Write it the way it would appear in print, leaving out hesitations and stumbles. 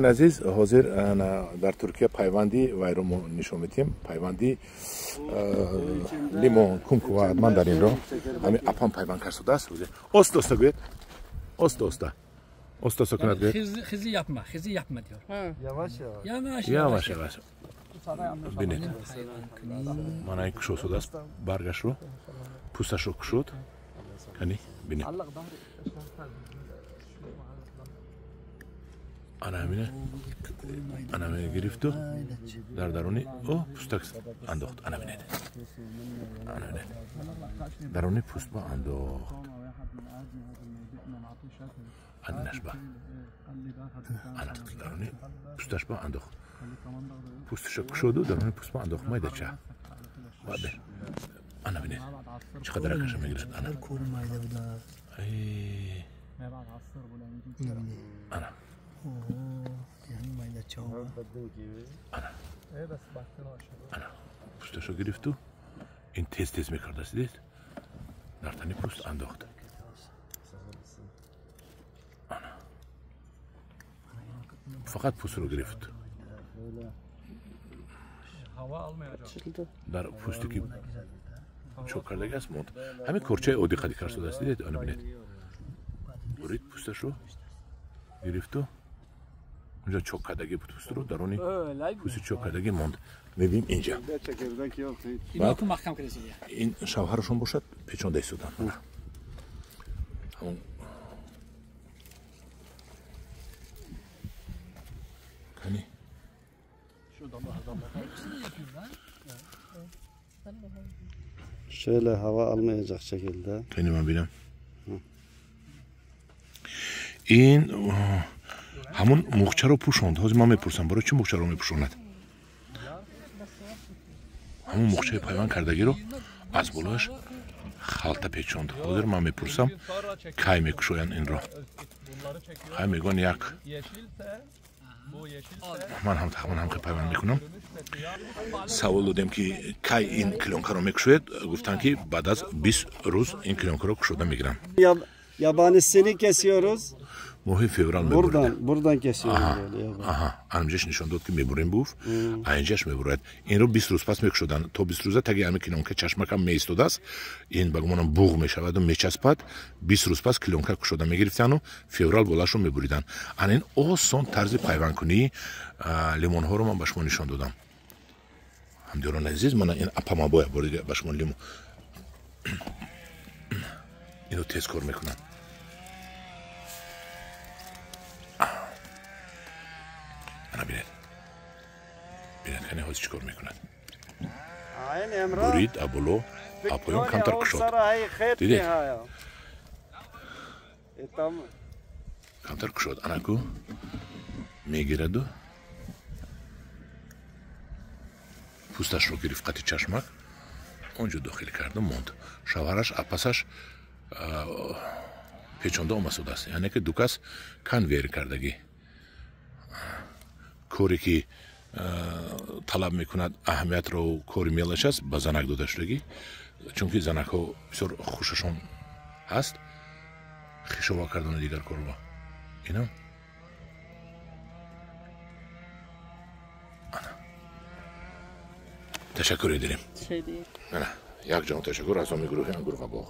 Азиз, ҳозир дар Туркия пайванди вайро мо нишон медиҳем, пайванди лимон, кумкуват, мандаринро. Ҳамин апам пайванд кард. Оста оста гӯед, оста оста, оста оста кунад, гӯед. Hızlı yapma, hızlı yapma diyor. Yavaş yavaş. Yavaş. Yavaş yavaş. Бинед, мана ин кушодшудааст, баргашро, пӯсташро кушод. Кани, бинед, ана ҳамина, ана ҳамина гирифту дар даруни о пӯстак андохт. Ана бинед, ана бинед, даруни пӯст ба андохт. Анашба, ана даруни пӯсташ ба андохт, пӯсташа кушоду даруни пӯст ба андохт. Майдача, ана бинед, чӣ қадар акаша мегирад. Ана, ана, ана, ана пӯсташо гирифту ин тез тез мекардааст, дидед, дар тани пӯст андохт. Ана, фақат пӯстро гирифт, дар пӯсте ки чок кардаги аст монд. Ҳамин корчаи оддӣ қади кард шудааст, дидед, ана бинед, бурид, пӯсташро гирифту унҷо чок кардагӣ буд, пӯстро даруни пӯсти чок кардагӣ монд. Мебинем инҷа ин шавҳарашон бошад, печонда истоданд. Ҳамон кани. Şöyle hava almayacak şekilde. Kani, ман бинам, ин ҳамон муғчаро пӯшонд. Ҳозир ман мепурсам, барои чӣ муғчаро мепӯшонад? Ҳамон муғчаи пайванд кардагиро аз болояш халта печонд. Ҳозир ман мепурсам, кай мекушоянд инро. Кай мегӯянд, як ман ҳам тахмин ҳам пайванд мекунам. Савол додем, ки кай ин клёнкаро мекушоед, гуфтанд, ки баъд аз 20 рӯз ин клёнкаро кушода мегиранд. Yabanisini kesiyoruz. Моҳи феврал. Buradan, buradan kesiyoruz böyle. Yabani. Аҳа, анҷаш нишон дод, ки мебурем, гуфт, айнҷаш мебурад. Инро 20 рӯз пас мекушоданд. То 20 рӯза таги ҳами клёнка чашмакам меистодааст. Ин ба гумонам буғ мешаваду мечаспад. 20 рӯз пас клёнка кушода мегирифтану феврал болашро мебуриданд. Ана ин осон тарзи пайвандкунии лимонҳоро ман ба шумо нишон додам, ҳамдиёрони азиз. Мана ин апама боя бори ба шумо лимон ино тез кор мекунанд. Ана бинед, бинед, кани, ҳозир чӣ кор мекунад. Бурид аболо, апоён камтар кушод, дидед, камтар кушод. Анаку мегираду пӯсташро гирифт, қати чашмак он ҷо дохил карду монд. Шавҳараш апасаш печонда омасудааст, яъне ки ду кас конвейер кардагӣ. Коре ки талаб мекунад аҳамиятро, кори мелаш аст, ба занак дода шудагӣ, чунки занакҳо бисёр хушашон ҳаст хишова кардани дигар корро. Инам ташаккуре дорем, як ҷон ташаккур аз номи гурӯҳи Ангур ва боғ.